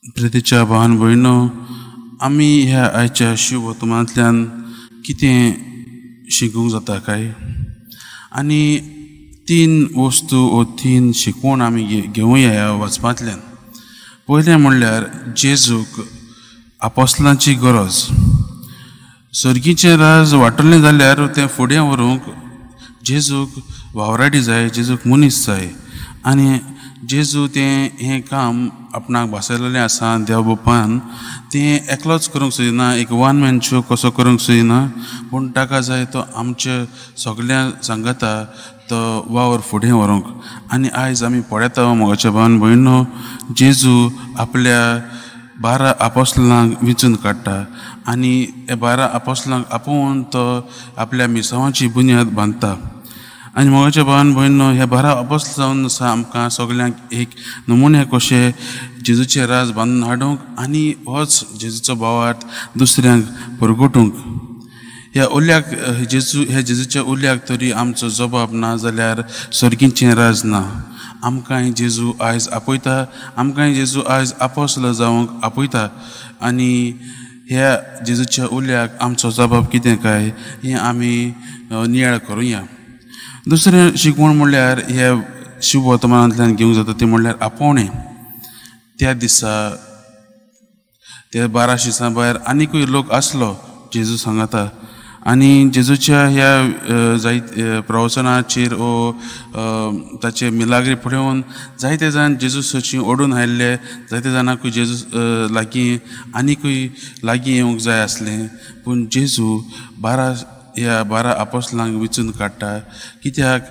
प्रितीच्या भावान भयणो, आमी ह्या आयच्या शिवतमांतल्यान कितें शिकूंक जाता काय? आनी तीन वस्तू ओ तीन शिकवण आमी घेवया ह्या वाचपांतल्यान. पयलें म्हणल्यार जेजूक आपोस्लांची गरज. सर्गीचें राज वांटलें जाल्यार तें फुडें व्हरूंक जेजूक वावराडी जाय, जेजूक मनीस जाय. आनी जेजू तें हें काम आपणाक भासयलेलें आसा देव बापान, तें एकलोच करूंक सोदिना, एक वन मॅन शो कसो करूंक सोदिना, पूण ताका जाय तो आमचे सगळ्यां सांगता तो वावर फुडें व्हरूंक. आनी आयज आमी पळयता मोगाच्या भावान भयणो, जेजू आपल्या 12 आपोस्लांक विंचून काडटा आनी ह्या 12 आपोस्लांक आपोवन तो आपल्या मिसांवाची बुन्याद बांदता. आनी मोगाच्या भावान भयणो, ह्या 12 आपोस्ल जावन आसा आमकां सगल्यांक एक नमुने कशें जेजूचें राज बांदून हाडूंक आनी होच जेजूचो भावार्थ दुसऱ्यांक परगटूंक. ह्या उल्याक जेजू, ह्या जेजूच्या उल्याक तरी आमचो जबाब ना जाल्यार सर्गीचें राज ना. आमकांय जेजू आयज आपयता, आमकांय जेजू आयज आपोस्ल जावंक आपयता. आनी ह्या जेजूच्या उल्याक आमचो जबाब कितें काय हें आमी नियाळ करुया. दुसरें शिकवण म्हणल्यार ह्या शिववर्तमानांतल्यान घेवंक जाता तें म्हणल्यार आपोवणें. त्या दिसा त्या 12 शिसां भायर आनिकूय लोक आसलो जेजू सांगता. आनी जेजूच्या ह्या जायत प्रवचनाचेर ओ ताचे मिलाग्री पळोवन जायते जाण जेजू सची ओडून आयिल्ले, जायते जाणांकूय जेजू लागीं आनिकूय लागीं येवंक जाय आसलें. पूण जेजू 12 ह्या 12 आपोस्लांक विंचून काडटा, कित्याक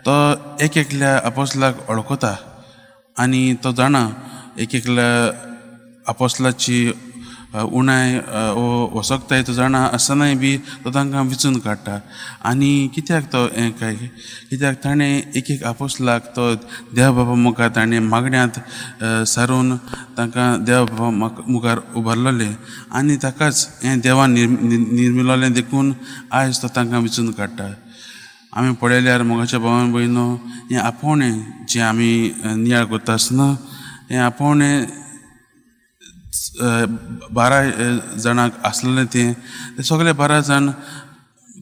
तो एक एकल्या आपोस्लाक वळखता आनी तो जाणा एक एकल्या आपोस्लाची उणाय ओ वसकताय तो जाणा आसतनाय बी तो तांकां विंचून काडटा. आनी कित्याक तो हें काय, कित्याक ताणें एक एक आपोस्लाक तो देव बाबा मुखार ताणें मागण्यांत सारून तांकां देव बाबा मुखार उबारलेलें आनी ताकाच हें देवान निर्मिलोलें देखून आयज तो तांकां विंचून काडटा. आमी पळयल्यार मोगाच्या भावान भयणो, हें आपोवणें जें आमी नियाळ करता आसतना हें आपोवणें 12 जाणांक आसलेलें तें ते सगळे 12 जाण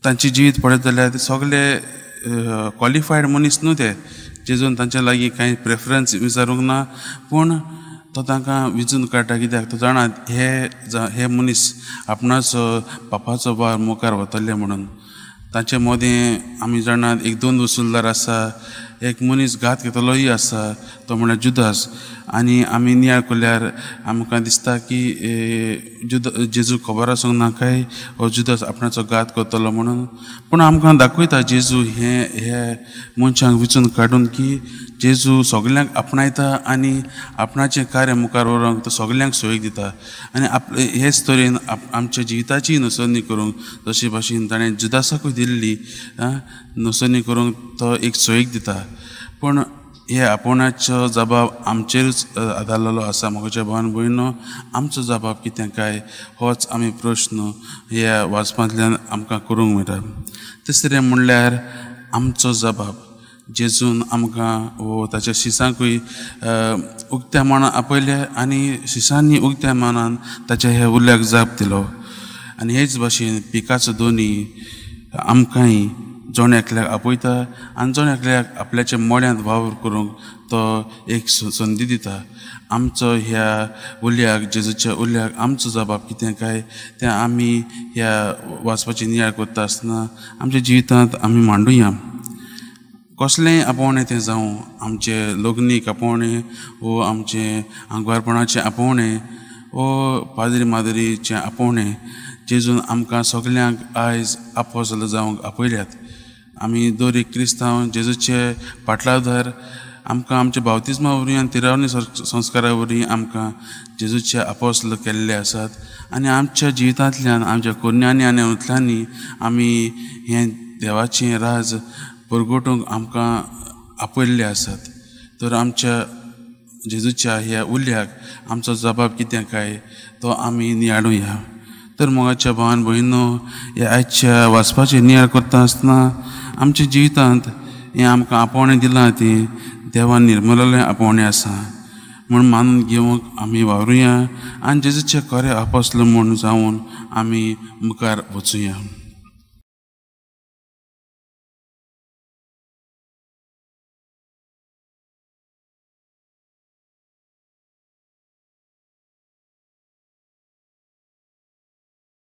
तांची जिवीत पळयत जाल्यार ते सगळे क्वॉलिफायड मनीस न्हू ते, जेजून तांच्या लागीं कांय प्रेफरन्स विचारूंक ना, पूण तो तांकां विंचून काडटा कित्याक तो जाणा हे हे मनीस आपणाचो बापाचो वावर मुखार वतले म्हणून. तांचे मदें आमी जाणात एक 2 वसुलदार आसा, एक मनीस घात घेतलोय आसा तो म्हणल्यार जुदास. आनी आमी नियाळ केल्यार आमकां दिसता की जेजू खबर आसूंक ना काय हो जुदास आपणाचो घात करतलो म्हणून, पूण आमकां दाखयता जेजू हे हे मनशांक विंचून काडून की जेजू सगल्यांक आपणायता आनी आपणाचें कार्य मुखार व्हरूंक तो सगल्यांक सोयीक दिता. आनी आपले हेच तरेन आमच्या जिविताची नुसरणी करूंक जशे भाशेन ताणें जुदासाकूय दिल्ली नुसरणी करूंक तो एक सोयीक दिता. पूण हे आपोवण्याचो जबाब आमचेरूच आदारलेलो आसा. मोगाच्या भावान भयणो, आमचो जबाब कितें काय होच आमी प्रश्न ह्या वाचपांतल्यान आमकां करूंक मेळटा. तिसरें म्हणल्यार आमचो जबाब जेजून आमकां वो ताच्या शिसांकूय उक्त्या मनान आपयले आनी शिसांनी उक्त्या मनान ताच्या ह्या उल्याक जाप दिलो. आनी हेच भाशेन पिकाचो दोनी आमकांय जण एकल्याक आपयता आनी जण एकल्याक आपल्याच्या मोड्यांत वावर करूंक तो एक संदी दिता. आमचो ह्या उल्याक जेजूच्या उल्याक आमचो जबाब कितें काय तें आमी ह्या वाचपाची नियाळ करता आसतना आमच्या जिवितांत आमी मांडुया. कसलेंय आपोवणें तें जावं, आमचें लग्नीक आपोवणें वो आमचें आंगवारपणाचें आपोवणें वो पाद्री माद्रीचें आपोवणें, जेजून आमकां सगल्यांक आयज आपोसल जावंक आपयल्यात. आमी दर एक क्रिस्तांव जेजूचे पाटलाधार आमकां आमच्या बावतिज्मा वरवीं आनी तिरावणी संस्कारा वरवीं आमकां जेजूचे आपोसल केल्ले आसात. आनी आमच्या जिवितांतल्यान आमच्या कोन्यांनी आनी उतल्यांनी आमी हें देवाचें राज परगटूंक आमकां आपयल्ले आसात. तर आमच्या जेजूच्या ह्या उल्याक आमचो जबाब कितें काय तो आमी नियाळुया. तर मोगाच्या भावान भयणो, ह्या आयच्या वाचपाचें नियाळ करता आसतना आमच्या जिवितांत हें आमकां आपोवणें दिलां तें देवान निर्मलेलें आपोवणें आसा. म्हूण मानून घेवंक आमी वावरुया आनी जेजूचे खरे आपोस्ल म्हूण जावन आमी मुखार वचुया.